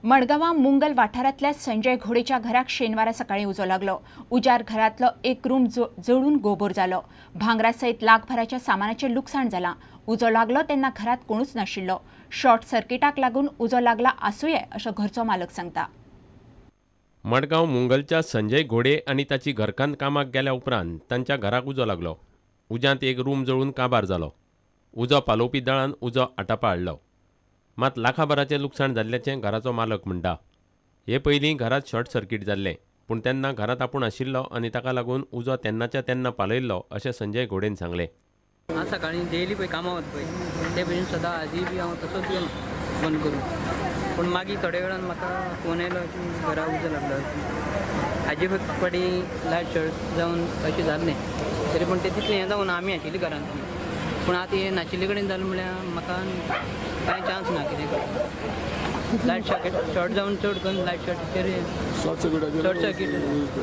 मडगांवां मुंगल वाठारांतल्या संजय घोडेच्या घराक शेनवारा सकाळीं उजो लागलो. उजार घरांतलो एक रूम जळून गोबोर जालो. भांगरा सयत लाखभराच्या सामानाचें लुकसाण जालां. उजो लागलो तेन्ना घरांत कोणूच नाशिल्लो. शॉर्ट सर्किटाक लागून उजो लागला आसुये अशें घरचो मालक सांगता. मडगांव मुंगलच्या संजय घोडे आनी ताची घरकान्न कामाक गेल्या उपरांत तांच्या घराक उजो लागलो. उज्यांत एक रूम जळून काबार जालो. उजो पालोवपी दळान उजो आटापा हाडलो. मात लाखाभराचें लुकसाण जाल्ल्याचें घराचो मालक म्हणटा. हे पयलीं घरांत शॉर्ट सर्किट जाल्लें, पूण तेन्ना घरांत आपूण आशिल्लो आनी ताका लागून उजो तेन्नाच्या तेन्ना पालयल्लो अशें संजय घोडेन सांगलें. आज सकाळीं डेली पळय कामां वता पळय ते भशेन सदां आजी बी हांव तसोच गेलो बंद करून, पूण मागीर थोड्या वेळान म्हाका फोन आयलो की घरा उजो लागलो. हाजे फाटीं लायट शॉर्ट जावन अशें जाल्लें तरी पूण तें तितलें हें जावन आमी आशिल्ली घरांत, पूण आतां हें नाशिल्ले कडेन जालें म्हळ्यार म्हाका कांय चान्स ना कितें. लायट शॉर्ट जावन चड करून लायट शॉर्टाचेर शॉर्ट सर्कीट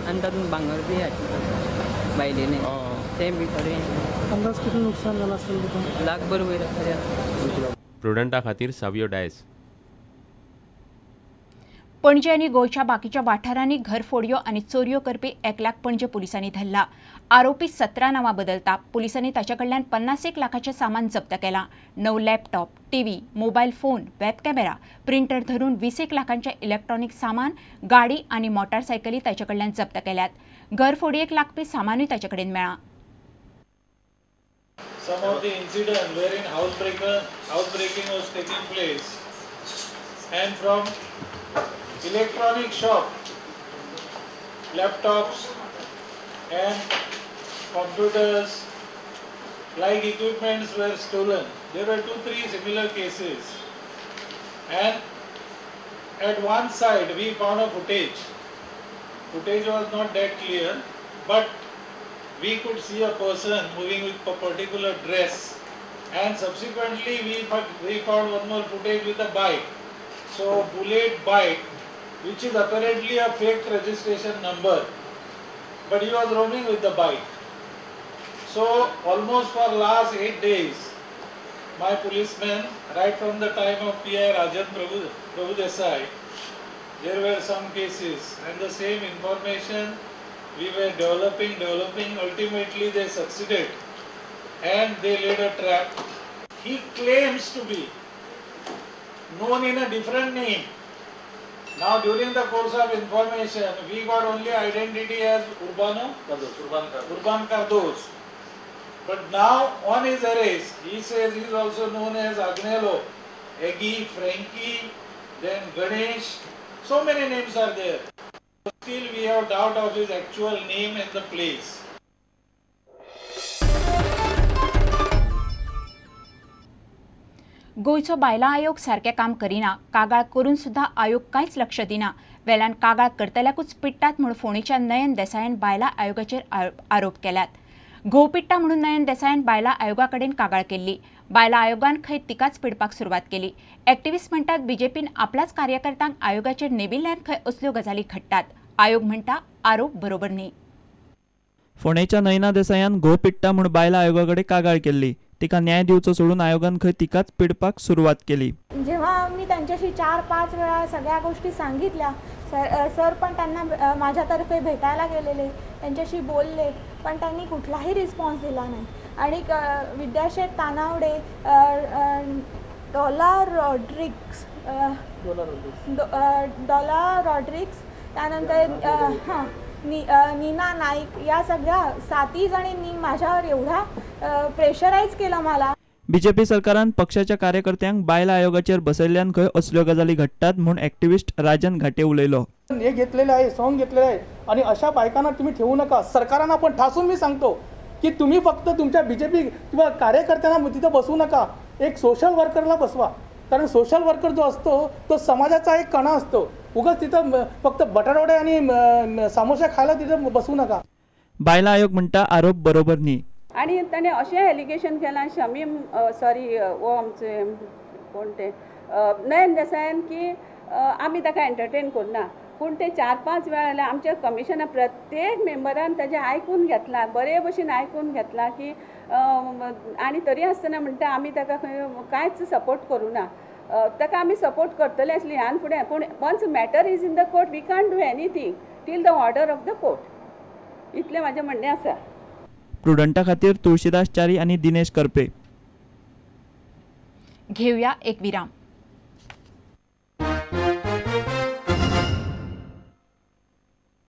आनी तातूंत भांगर बी आशिल्लें बायलेनी तें बी थोडें. अंदाज कितलें नुकसान जालां आसतलें तुका? लाखभर वयर आसतलें. प्रुडंटा खातीर सावियो डायस. पणजे आनी गोंयच्या बाकीच्या वाठारांनी घरफोडयो आनी चोरयो करपी एकल्याक पणजे पुलिसांनी धरला. आरोपी 17 नांवां बदलता. पुलिसांनी ताच्या कडल्यान 50 लाखाचें सामान जप्त केलां. 9 laptop, TV, mobile phone, web camera, printer धरून 20 लाखांचें इलेक्ट्रॉनिक सामान, गाडी आनी मोटारसायकली ताच्या कडल्यान जप्त केल्यात. घरफोडयेक लागपी सामानूय ताचे कडेन मेळ्ळां. Some of the incidents wherein house breaking was taking place, and from electronic shop, laptops and computers like equipments were stolen. There were 2-3 similar cases, and at one side we found a footage. Footage was not that clear, but we could see a person moving with a particular dress, and subsequently we found one more footage with a bike. So bullet bike, which is apparently a fake registration number, but he was roaming with the bike. So almost for last 8 days, my policemen, right from the time of PI Rajan Prabhu Desai, there were some cases, and the same information we were developing. Ultimately they succeeded and they laid a trap. He claims to be known in a different name. Now during the course of information, we got only identity as Urban Cardoz. But now on his arrest, he says he is also known as Agnello, Eggy, Frankie, then Ganesh. So many names are there. Still we have doubt of his actual name and the place. गोंयचो बायलां आयोग सारकें काम करिना. कागाळ करून सुद्धा आयोग कांयच लक्ष दिना. वेल्यान कागाळ करतल्याकूच पिडटात म्हूण फोंडेच्या नयन देसायान बायलां आयोगाचेर आरोप केल्यात. घोव पिडटा म्हणून नयन देसायान बायलां आयोगा कडेन कागाळ केल्ली. बायलां आयोगान खंय तिकाच पिडपाक सुरवात केली. एक्टिविस्ट म्हणटात बीजेपीन आपल्याच कार्यकर्त्यांक आयोगाचेर नेमिल्ल्यान खंय असल्यो गजाली घडटात. आयोग म्हणटा आरोप बरोबर न्ही. फोंडेच्या नयना देसायान घोव पिडटा म्हूण बायलां आयोगा कडेन कागाळ केल्ली. तिका न्याय दिवचो सोडून आयोगान खंय तिकाच पिडपाक सुरवात केली. जेव्हा मी त्यांच्याशी 4-5 वेळा सगळ्या गोष्टी सांगितल्या, सर पण त्यांना माझ्यातर्फे भेटायला गेलेले, त्यांच्याशी बोलले, पण त्यांनी कुठलाही रिस्पॉन्स दिला नाही. आणि विद्याशेठ तानावडे, डॉला रॉड्रिक्स, त्यानंतर हां नीना नाईक, या सगळ्या 7 जणींनी माझ्यावर एवढा प्रेशराईज केलं मला. बीजेपी सरकारान पक्षाच्या कार्यकर्त्यांक बायलां आयोगाचेर बसयल्ल्यान खंय असल्यो गजाली घडटात म्हूण एक्टिविस्ट राजन घाटे उलयलो. हे घेतलेले आहे, सॉंग घेतलेले आहे आणि अशा बायकांना तुम्ही ठेवू नका. सरकारांना पण ठासून मी सांगतो की तुम्ही फक्त तुमच्या बीजेपी किंवा कार्यकर्त्यांना तिथं बसवू नका, एक सोशल वर्करला बसवा. कारण सोशल वर्कर जो असतो तो समाजाचा एक कणा असतो. उगाच तिथं फक्त बटाटवडे आणि समोसा खायला तिथं बसवू नका. बायलां आयोग म्हणटा आरोप बरोबर न्ही. आनी ताणें अशें एलिगेशन केलां शमीम सॉरी वो आमचे कोण ते नयन देसायान की आमी ताका एंटरटेन करुना, पूण ते 4-5 वेळा जाल्यार आमच्या कमिशना प्रत्येक मेंबरान ताजें आयकून घेतलां, बरे भशेन आयकून घेतलां की आनी तरी आसतना म्हणटा आमी ताका खंय कांयच सपोर्ट करुना. ताका आमी सपोर्ट करतले आसली ह्यान फुडें, पूण once matter is in the court we can't do anything till the order of the court, इतलें म्हाजें म्हणणें आसा. प्रुडंटा खातीर तुळशीदास च्यारी आनी दिनेश करपे. घेवया एक विराम.